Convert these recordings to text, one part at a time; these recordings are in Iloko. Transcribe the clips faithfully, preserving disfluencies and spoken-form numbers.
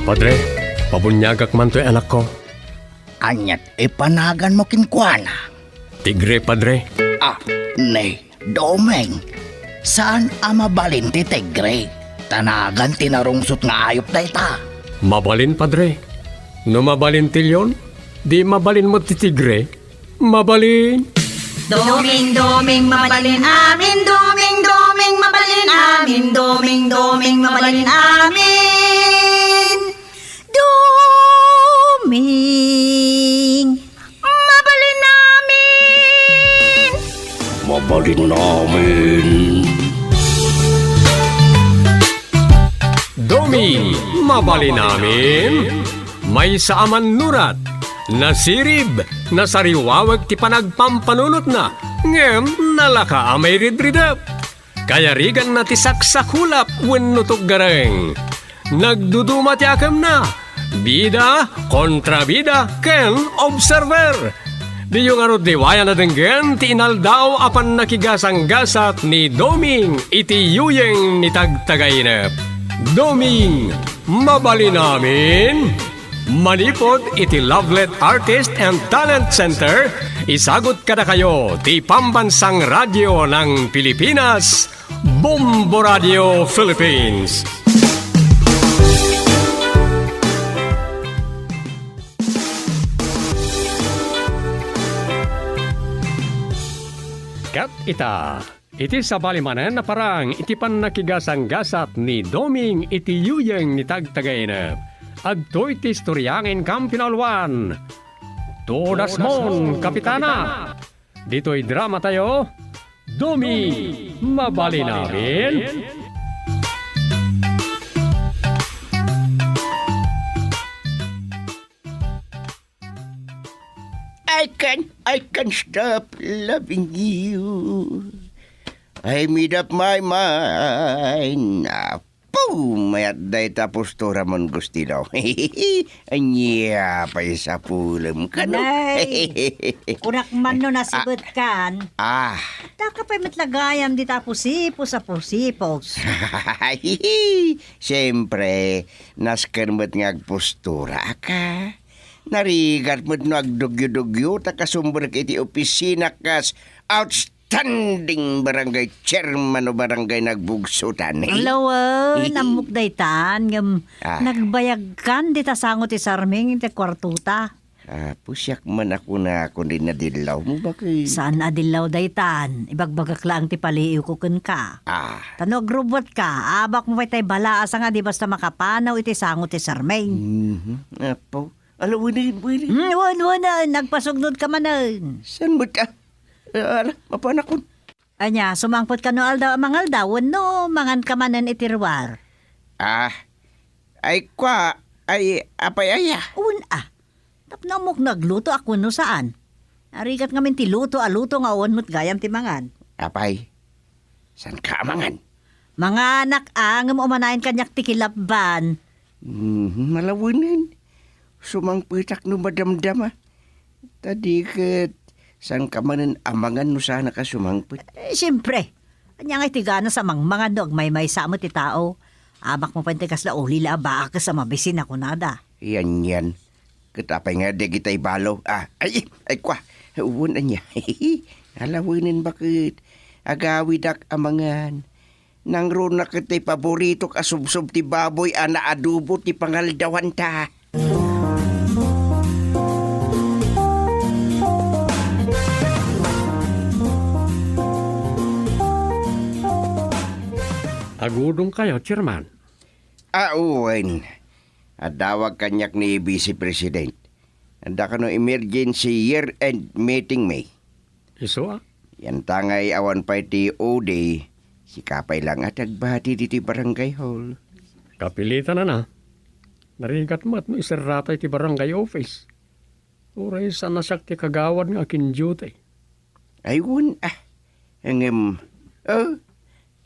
Padre, pabuniagak man toy anakko. Aniat ipanaganmo kenkuana? Tigre, Padre. Ah, ni Doming, saan a mabalin ti tigre? Ta nagan ti narungsot nga ayup dayta. Mabalin, Padre. No mabalin ti leon, di mabalin met ti tigre. Mabalin. Doming, Doming, mabalin amin. Doming, Doming, mabalin amin. Doming, Doming, mabalin amin. Doming, mabalin amin. Mabalin amin. Doming, mabalin amin. Maysa a mannurat, nasirib, nasariwawek ti panagpampanunotna, ngem nalaka a mairidridep. Kayariganna ti saksakulap wenno tuggareng. Nagduduma ti akemna, bida, kontrabida, ken observer. Diyo ngarud liwayan a denggen ti inaldaw a pannakigasanggasat ni Doming iti yuyeng ni Tagtagainep. Doming, mabalin amin? Manipud iti Lovelet Artist and Talent Center, isagut kadakayo ti Pambansang Radyo ng Pilipinas, Bombo Radio Philippines. Ket ita, iti sabali manen a parang iti pannakigasanggasat ni Doming iti yuyeng ni Tagtagainep, adtoy ti istorya nga inkam pinauluan. Tudasmon, Kapitana! Ditoy dramatayo, Doming, mabalin amin? I can, I can stop loving you. I made up my mind. Apo, mayat dayta postura mon, Gustino. Ania pay sapulem kano? Nay, kunak man no nasibetkan. Ah. Daka pay met la gayam dita pusipos a pusipos. Siyempre, nasken met nga agpostura ka. Narigat met no agdugyo-dugyo ta kasumbrek iti opisina kas outstanding barangay chairman o barangay nagbugsotan. Ang lawen, ammok daytan, ngem Ah. nagbayagkan dita sango ti sarming iti kuartota. Ah, pusiak man a kunakon din nadillawmo, bakit? Saan a dillaw daytan? Ibagbagak laeng ti paliiwko kenka. Ah. Ta no agrubbuatka, abakmo pay tay balaas nga di basta makapanaw iti sango ti sarming. Mhm. Apo. Ala, wenen, wenen. Hmm, wen, wenen. Nagpasugnodka manen. Saan met, ah? Ah, ala, mapanakon. Ania, sumangpet kano aldaw a mangaldaw wenno manganka manen iti ruar? Ah, ay kua, ay apay aya? Wen a. Tapno ammok no agluto a wenno saan. Narigat ngamin ti luto a luto nga awan met gayam ti mangan. Apay, saanka a mangan? Manganak a, ngem umanayen kaniak ti kilabban. Mhm, ala wenen. Sumangpetak no madamdama. Ta di ket, saanka manen a mangan no saannak a sumangpet? Eh, siempre. Ania ngay ti ganas a mangmangan no agmaymaysa met ti tao? Abakmo pay ti kasla uli la a baak a mabisin a kunada. Yan, yan. Ket apay nga dagitay balo? Ah, ay, ay, kua. Wen ania. Ala wenen baket. Agawidak a mangan. Nangrunak ket ti paboritok a subsob ti baboy a naadobo ti pangaldawanta. Agudongkayo, Chairman? Ah, wen. Adawag kaniak ni Vice President. Adda kano emergency year-end meeting, may. Isu a? Yantangay awan pay ti O D, sika pay lang a tagbati ditoy barangay hall. Kapilitan a na. Narigat met no iserrata iti barangay office. Uray saan a siak ti kagawad nga akin-duty. Ay, wen, ah. Ngem, oh,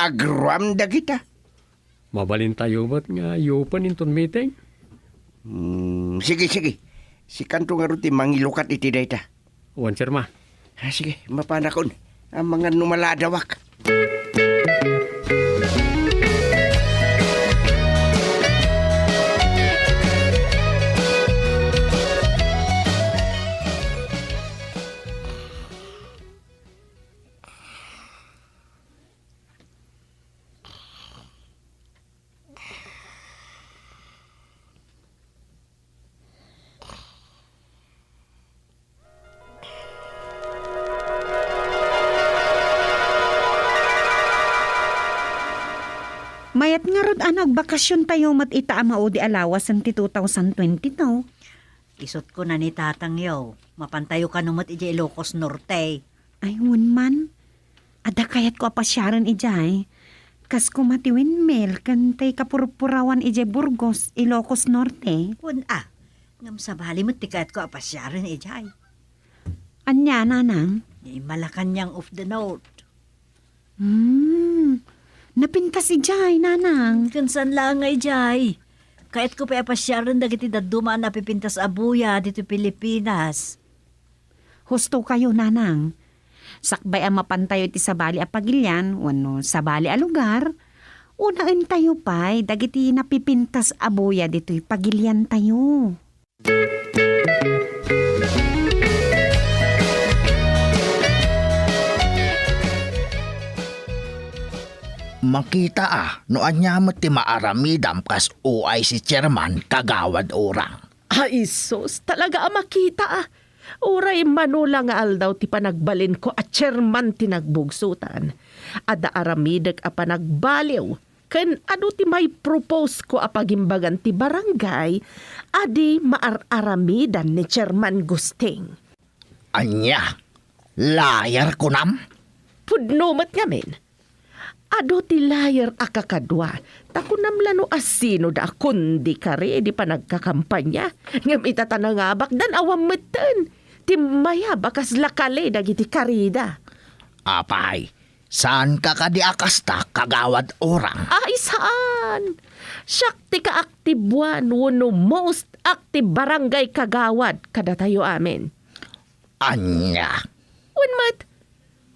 agruam dagita. Mabalintayo met nga yupen inton meeting? Hmm, sige, sige. Sikanto ngarud ti mangilukat iti dayta. Wen, Chairman. Ah, sige, mapanakon. Amangan no maladawak. Ngarud, ano, agbakasiontayo met ita a maudi a lawasen ti two thousand twenty-two? Isut' kuna ni tatangyo, mapantayo kano met idiay Ilocos Norte. Ay, wen man. Adda kayatko a pasiaren idiay. Kas koma ti windmill ken ti kapurpurawan idiay Burgos, Ilocos Norte. Wen a, ngem sabali met ti kayatko a pasiaren idiay. Ania, nanang? Ni Malacañang of the North. Hmm. Napintas idiay, nanang. Ken saan laeng nga idiay. Kayatko pay a pasiaren dagiti dadduma a napipintas a buya ditoy Pilipinas. Husto kayo, nanang. Sakbay a mapantayo iti sabali a pagilian wenno sabali a lugar, unaentayo pay dagiti napipintas a buya ditoy pagiliantayo. Makita a no ania met ti maaramidam kas O I C chairman, Kagawad Orang. Ay, sus, talaga a makita a. Uray mano la nga aldaw ti panagbalinko a chairman ti nagbugsotan, adda aramidek a panagbaliw ken adu ti maipropose ko a pagimbagan ti barangay a di maar-aramidan ni Chairman Gusting. Ania? Liar kunam? Pudno met ngamin. Adu ti liar a kakadua, ta kunam la no asino da a kundi kari idi panagkakampanya, ngem ita ta nangabakdan awan metten ti mayab a kasla kali dagiti karida. Apay, saanka kadi a kasta, Kagawad Orang? Ay, saan! Siak ti kaaktiboan wenno most active barangay kagawad kadatayo amin. Ania? Wen met,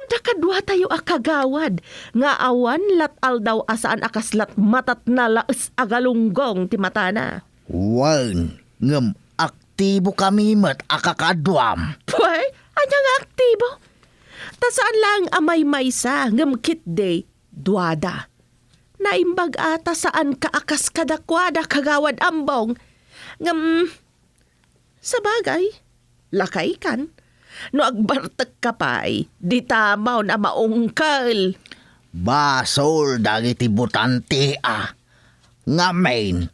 da kaduatayo a kagawad nga awan lat aldaw a saan a kaslat matatna laes a galunggong ti matana. Wen, ngem aktibo kami met a kakaduam. Pay, ania nga aktibo? Ta saan laeng a maymaysa, ngem ketdi, duada. Naimbag a ta saanka a kas kadakuada, Kagawad Ambong. Ngem, sabagay, lakaykan. No agbartekka pay, dita manen a maungkel. Basol dagiti butante a. Ngamin,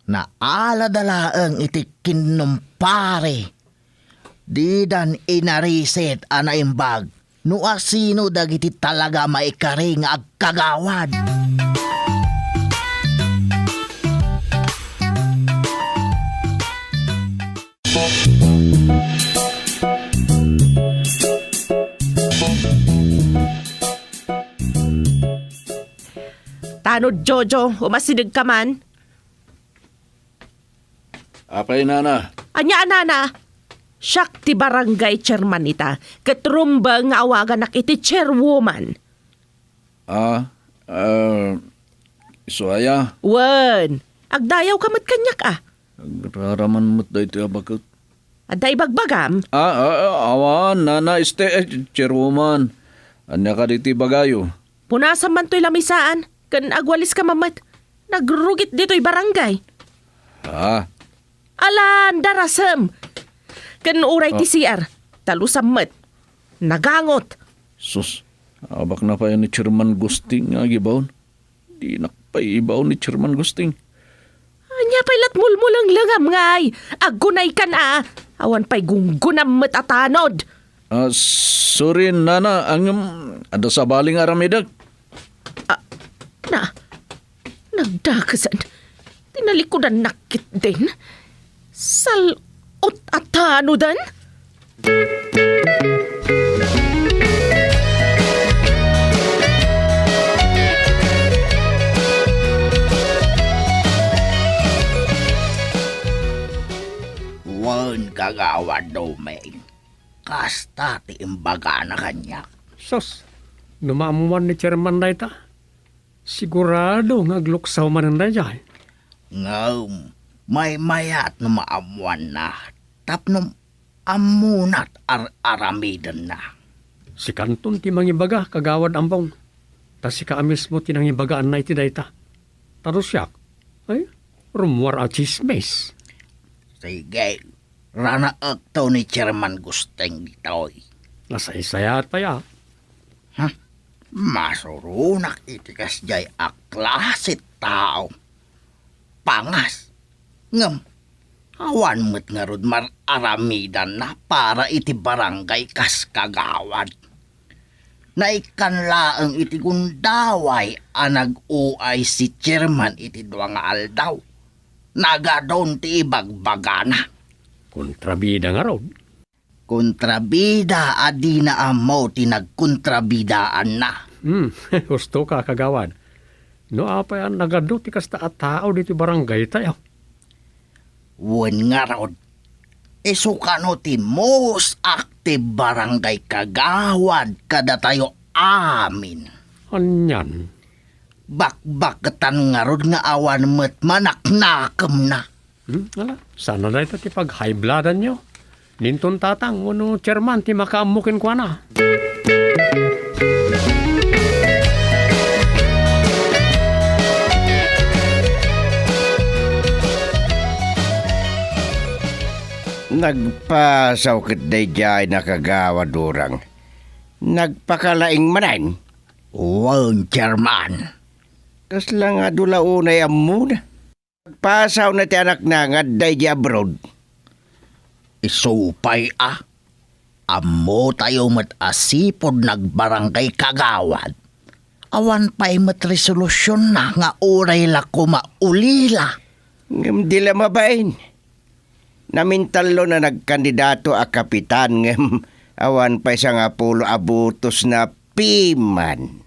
naalada laeng iti kinnumpari. Didan inarisit a naimbag no asino dagiti talaga maikari nga agkagawad. Tanod, Jojo, umasidegka man. Apay, nana? Ania a nana? Siak ti barangay chairman ita, ket rumbeng nga awaganak iti chairwoman. Ah, ah, isu aya? Wen, agdayawka met kaniak a. Agraraman met daytoy a baket. Adda ibagbagam? Ah, ah, ah, awan, nana, este, eh, chairwoman. Ania kadi ti ibagayo? Punasam man toy lamisaan, ken agwaliska man met. Nagrugit ditoy barangay. Ah. Alan, darasem! Ken uray ti Ah. C R, talusam met. Nagangot. Sus, abakna pay ni Chairman Gusting nga agibaon. Dinak pay ibaon ni Chairman Gusting. Ania pay lat mulmulenglengam ngay? Aggunaykan a. Awan pay gunggunam met a tanod. Ah, sorry, nana, ngem adda sabali nga aramidek. Ah, na, nagdakesan. Tinalikudannak ketdin. Sal-ot a tanoden. Wen, Kagawad Doming. Kasta ti imbagana kaniak. Sus, no maammuan ni Chairman dayta, sigurado nga agluksaw manen daydiay. Ngem, maymayat no maammuanna, tapno ammonat ar-aramidenna. Sikanton ti mangibaga, Kagawad Ambong. Ta sika a mismo ti nangibagaanna iti dayta. Ta no siak, ay, rummuar a tsismis. Sige, ranaekto ni Chairman Gusting ditoy. Nasaysayaat pay a. Ha? Masuronak iti kasdiay a klase tao. Pangas. Ngem, awan met ngarud mar-aramidanna para iti barangay kas kagawad. Naikkan laeng iti gundaway a nag-O I C chairman iti dua nga aldaw. Nagadun ti ibagbagana. Kontrabida ngarud. Kontrabida a dina ammo ti nagkontrabidaanna. Hmm, husto ka, kagawad. No apay a nagadu ti kasta a tao ditoy barangaytayo? Wen ngarud, isu kano ti most active barangay kagawad kadatayo amin. Anian? Bakbaketan ngarud nga awan met manaknakemna. Hmm, ala, saan a dayta ti pag-high bloodanyo? Ninton tatang wenno chairman ti makaammo kenkuana. Nagpasaw ket daydiay a kagawad Urang. Nagpakalaing manen? Wen, chairman. Kasla nga adu la unay ammona. Nagpasawna ti anakna nga adda idiay abroad. Isu pay a, ammotayo met a sipud nagbarangay kagawad. Awan pay met resolutionna nga uray la koma ulila. Ngem di la mabain. Namintallo a nagkandidato a kapitan ngem awan pay sangapulo a botosna piman.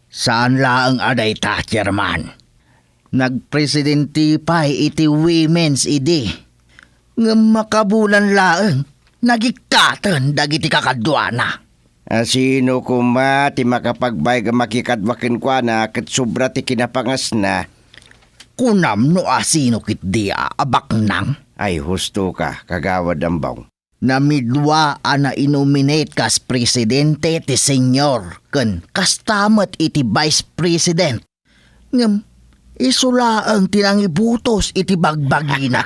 Saan laeng a dayta, chairman. Nagpresidente pay iti women's idi. Ngem makabulan laeng, nagikkaten dagiti kakaduana. A sino koma ti makapagbaeg a makikadua kenkuana ket sobra ti kinapangasna? Kunam no a sino ketdi a baknang? Ay, husto ka, Kagawad Ambong. Namidua a nainominate kas presidente ti senior ken kasta met iti vice president. Ngem isu laeng ti nangibutos iti bagbagina.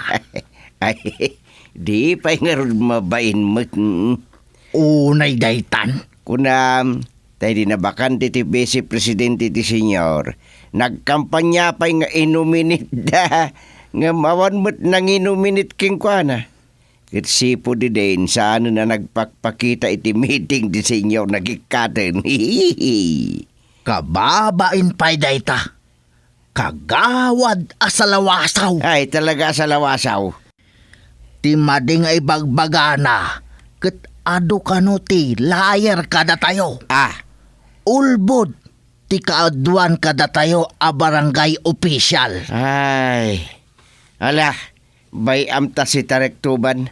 Ay, di pay ngarud mabain met. Unay daytan. Kunam, ta idi nabakante ti vice presidente ti senior, nagkampanya pay nga inominate da. Ngem awan met nanginominate kenkuana. Ket sipud idin, saanen a nagpakpakita iti meeting ti senior, nagikkaten. Kababain pay dayta, Kagawad a Salawasaw. Ay, talaga a Salawasaw. Ti madi nga ibagbagana, ket adu kano ti liar kadatayo. Ah. Ulbod ti kaaduan kadatayo a barangay official. Ay. Ala, bay-am ta si Tarek Tuban.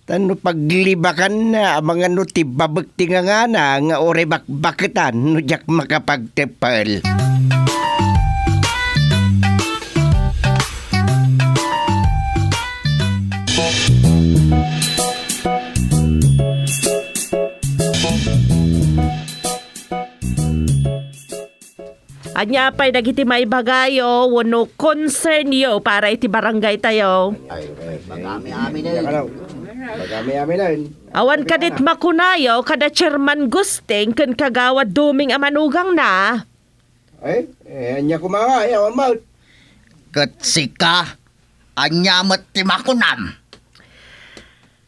Tan no paglibakanna, amangan no ti babek ti ngangana nga uray bakbaketan no diak makapagteppel. Ania pay dagiti maibagayo wenno concernyo para iti barangaytayo? Ay, ay, ay. Bagami amin, eh. Ania ka daw? Bagami amin, eh. Awan kadit makunayo kada Chairman Gusting ken Kagawad Duming a manugangna? Ay, eh, ania koma nga, eh, awan met. Ket sika, ania met ti makunam?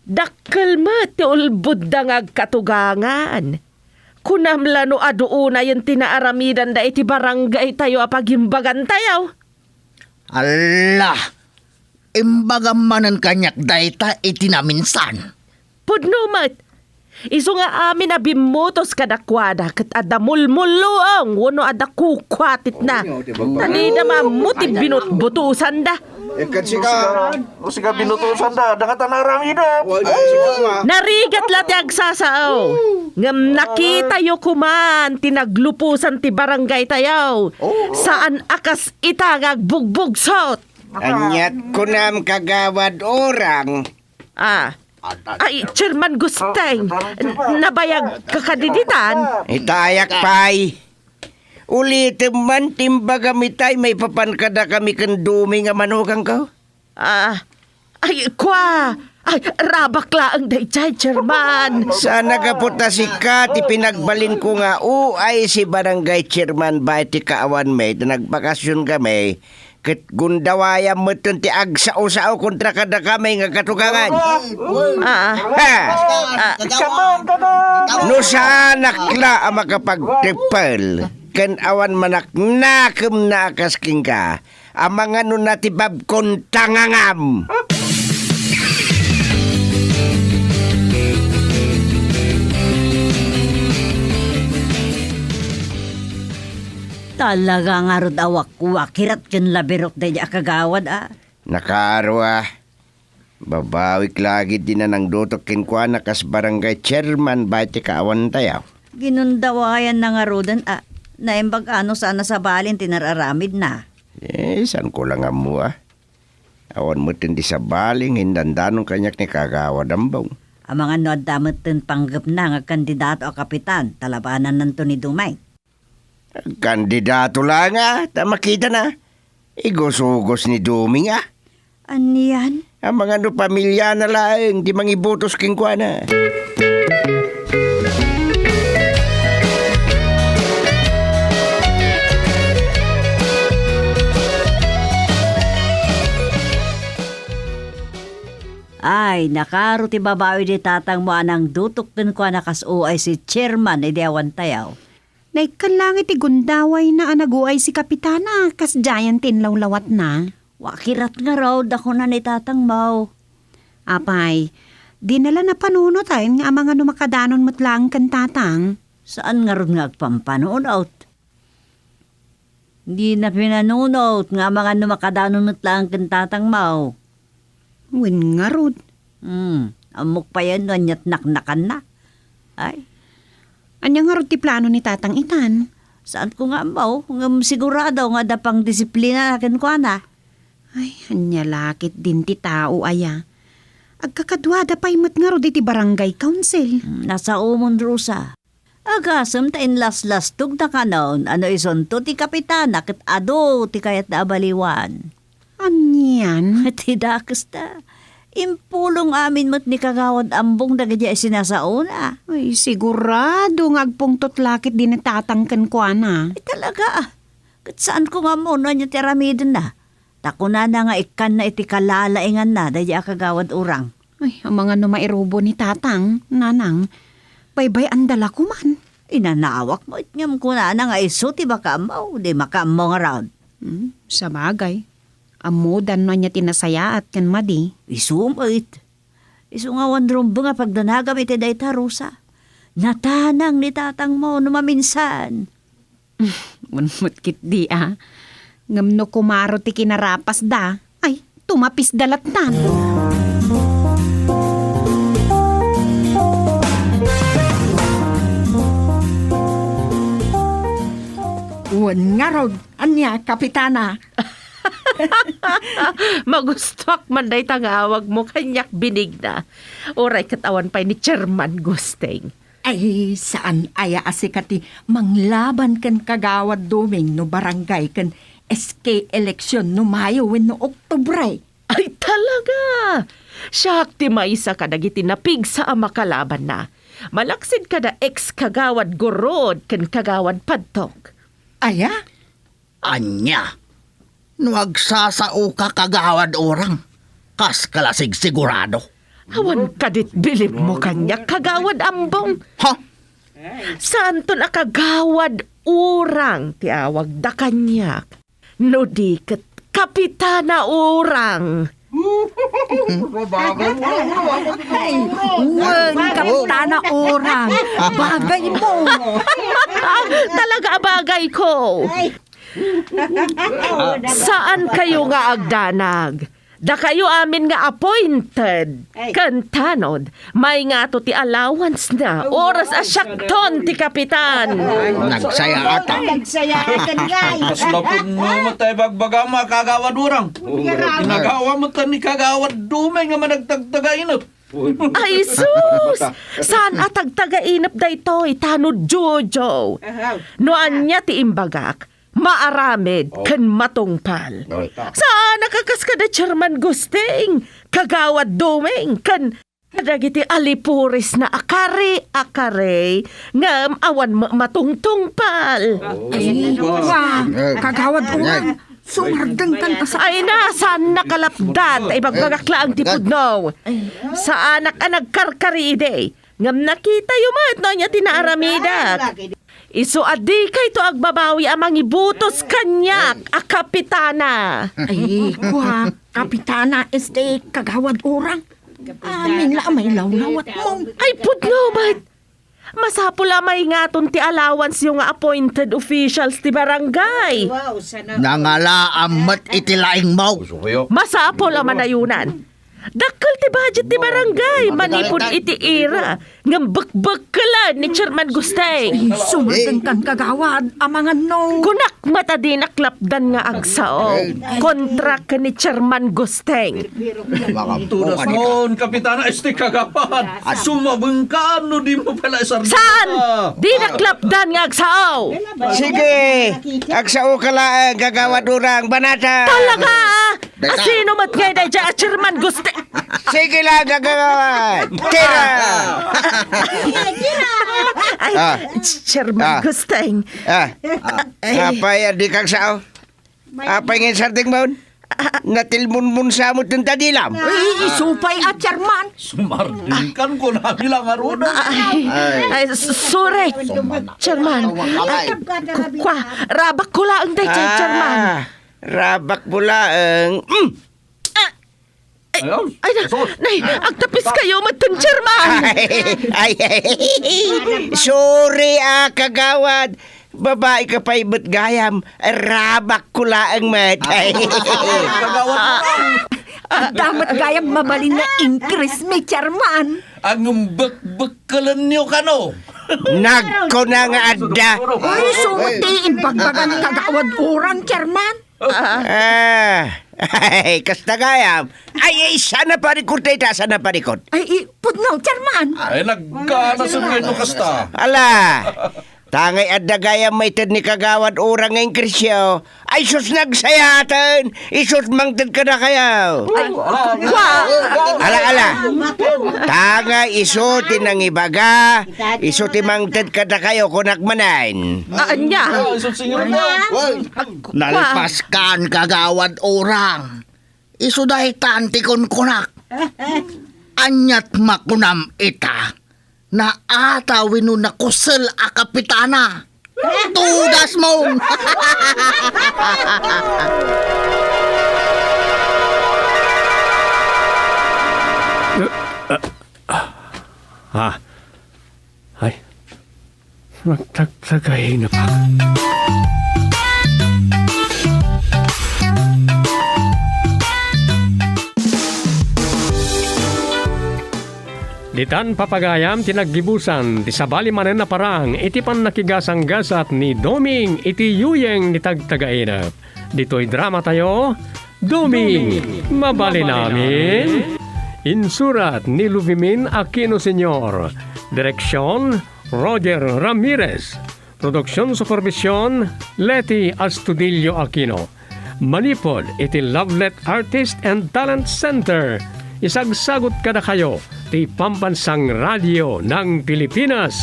Dakkel met ti ulbodda nga agkatugangan. Kunam la no adu unayen ti naaramidanda iti barangaytayo a pagimbagantayo? Alla! Imbagam manen kaniak dayta iti naminsan. Pudno met! Isu nga amin a bimmutos kadakuada ket adda mulmulluong wenno adda kukuatitna. Oo, di ba? Talida maammo ti binutbutosanda. Eh, ket sika? O sika, o sika binutosanda, dangata naaramidam. Wal, sika nga. Narigat la ti agsasao. Ngem nakitayo koman ti nagluposan ti barangaytayo. Oo. Saan a kas ita nga agbugbugsot. Aniat kunam, Kagawad Orang. Ah. Ay, Chairman Gusteng, nabayag ka kadi ditan? Itayak pay. Ulitem man ti imbagam itay maipapan kadakami ken Duming a manugangko. Ah, ay, kua, Ay, rabak laeng daydiay, Chairman. Saan a gapu ta sika ti pinagbalinko nga O I C Barangay Chairman baket ti kaawanmi ta nagbakasyon kami, ket gundawayam metten ti agsao-sao kontra kadakami nga katugangan. Ah. Ha? Ah. No saanak la a makapagteppel ken awan manaknakemna a kas kenka, amangan no natibabkon tangangam. Talaga ngarud a wakwakirat ken labirok daydi a kagawad a. Nakaaro a. Babawik la gid ti nanangdutok kenkuana kas barangay chairman baket ti kaawantayo. Ginundawayanna ngaruden a. Naimbag a no saan a sabalin ti nararamidna. Eh, saanko la nga ammo a. Awan metten ti sabali nga indandanon kaniak ni Kagawad Ambong. Amangan no adda metten panggepna nga kandidato a kapitan, ta labanannanto ni Dumeng. Kandidato la nga, ta makitana. Igusugos ni Dumeng a. Anian? Amangan no pamilyana laeng ti mangibotos kenkuana. Ay, nakaaro ti babawi di tatangmo a nangdutok kenkuana kas O I C chairman idi awan tayaw. Naikkan langit ti gundawayna a nag-O I C kapitana, kasdiayen ti inlawlawatna. Wakirat ngarud a kuna ni tatangmo. Apay, dina la napanunoten nga amangan no makadanon met laeng ken tatang. Saan ngarud nga agpampanunot? Dina pinanunot nga amangan no makadanon met laeng ken tatangmo. Wen ngarud. Hmm, ammok payen no aniat naknakanna. Ay. Ania ngarud ti plano ni tatang itan? Saanko nga ammo, ngem sigurado nga adda pangdisiplina kenkuana. Ay, ania la ketdin ti tao aya. Agkakaduada pay met ngarud iti barangay council. Hmm, nasaomon, Rosa. Agasem ta inlaslastogna kanon a no isunto ti kapitana ket adu ti kayatna a baliwan. Anian? Ti dakes ta. Impulong amin met ni Kagawad Ambong dagiti a sinasaona. Ay, sigurado nga agpungtot la ketdi ni tatang kenkuana. Ay, talaga, ah. Ket saanko nga ammo no ania ti aramidenna. Ta kunana nga ikkanna iti kalalainganna daydi a Kagawad Urang. Ay, amangan no mairubo ni tatang, nanang. Baybay-anda la koman. Inanawak met ngem kunana nga isu ti makaammo, di makaammo ngarud. Hmm, sabagay. Ammodan no ania ti nasayaat ken madi. Isu met. Isu nga awan rumbeng a pagdanagam iti dayta, Rosa. Natanang ni tatangmo no maminsan. Wen met ketdi a. Ngem no kumaro ti kinarapasda, ay, tumapisda lattan. Wen ngarud, ania, Kapitana? Magustuak man dayta nga awagmo kaniak, Benigna. Uray ket awan pay ni Chairman Gusting. Ay, saan aya a sika ti manglaban ken Kagawad Doming no barangay ken S K eleksyon no Mayo wenno Oktubre? Ay, talaga! Siak ti maysa kadagiti napigsa a makalabanna. Malaksid kada ex Kagawad Gurod ken Kagawad Padtok. Aya? Ania? No agsasaoka, Kagawad Urang, kaska la sigsigurado. Awan kadit bilibmo kaniak, Kagawad Ambong. Ha? Saanton a Kagawad Urang ti awagda kaniak. No di ket Kapitana Urang. Ay, wen, Kapitana Urang. Bagay mo. Talaga a bagay ko. Saan kayo nga agdanag? Dakayo amin nga appointed ken tanod, maingato ti allowance na, oras a siakton ti kapitan. Nagsayaatan. Nagsayaatan, guys. Mas lapud mo, matay bagbaga mo, Kagawad Urang. Inagawa mo ta ni Kagawad Dumay nga managtagtagainep. Ay, sus! Saan a tagtagainep daytoy? Tanod Jojo. Ahaw. No ania ti imbagak, maaramid Oh. ken matungpal. Oh. Saan a kakas kada Chairman Gusting, Kagawad Doming, ken dagiti alipurisna a kari a kari ngem awan ma-, matungtungpal. Oh. Ay, Ba? Wa, Eh. Kagawad Uran, sumardeng kan asa- Ay, na, saan nakalapdan? Ay, bagbagak laeng ti pudno. Saanak a nagkarkari idi. Ngem nakitayo met no ania ti naaramidak. Isu a dikayto agbabawi a mangibutos kaniak a kapitana. Ay, kua, kapitana, este, Kagawad Uran. Amin la a mailawnawatmo. Ay, pudno met. Masapul a maingaton ti allowanceyo nga appointed officials ti barangay. Nangalaam met iti laingmo. Masapul a manayunan. Dakkel ti budget ti barangay manipud iti ira ngem bekbekkelen ni Chairman Gusteng. Sumagengkan, kagawad, amangan no. Kunak met a dinak lapdan nga agsao kontra ken ni Chairman Gusteng. Tudas mon, Kapitana, este kagawad. Sumagengkan no di mo pala isardeng. Saan? Dinak lapdan nga agsao. Sige, agsaoka laeng, kagawad Urang, banata. Talaga? Dayta. Asino met ngay dayta a Chairman Gusteng? Sige lang, gagawa. Tira! Ay, Ah. Chairman Ah. Gusteng. Ah. Ay. Apay, adi kang sao? Apay nga sardeng maun? Natilmunmun sa mo tentadilam. Ay, isupay a Chairman. Sumardengkan ko na bilang aruna. Ay. Ay, s-, sorry. Chairman. Ay, ku-, kua, rabak ko laeng dayta, Chairman. Ah. Rabak mo laeng. Mm. Ah. Ay, Ayun. Ay, na, Sus. Nay, agtapis kayo, Madam Chairman. Ay, ay, ay. Sorry, ah, kagawad. Babae ka pay met gayam. Rabak ko laeng met. Ay. Kagawad mo lang. Adda met gayam mabalin nga increase mi, Chairman. Ang bekbekkelen niyo kano? Nagkuna nga adda. Ay, sumuti, imbagbagan kagawad Urang, Chairman. Ah, ay, kasta gayam. Ay, ay, sana parikot, ay, ta, sana parikot. Ay, i-, pudno, Chairman. Ay, nagkanasin kayo no kasta. Ala, tangay adda gayam maited ni Kagawad Urang nga inkrisyo. Ay, sus, nagsayaten. Isus, mangted kada kayo. Ay, wa. Ala, ala. Tangay isu ti nangibaga. Isu ti mangted kada kayo, kunak manen. Ah, anya? Ay, sus, sige na. Nalpaskan, Kagawad Urang. Isu daytan ti kunkunak. Aniat makunam ita? Naata wenno nakusel a kapitana? Tudas mo! Ah, ay, nagtagtagay na pa. Ditan papagayam ti naggibusan ti sabali manen a parang iti pannakigasanggasat ni Doming iti yuyeng ni Tagtagainep. Ditoy dramatayo, Doming, mabalin amin. Insurat ni Luvimin Aquino Senior. Direksyon, Roger Ramirez. Produksion supervision, Leti Astudillo Aquino. Manipud iti Lovelet Artist and Talent Center, isagsagut kadakayo ti Pambansang Radio ng Pilipinas,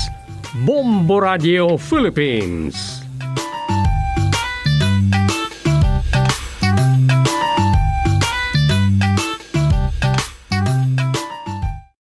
Bombo Radio Philippines.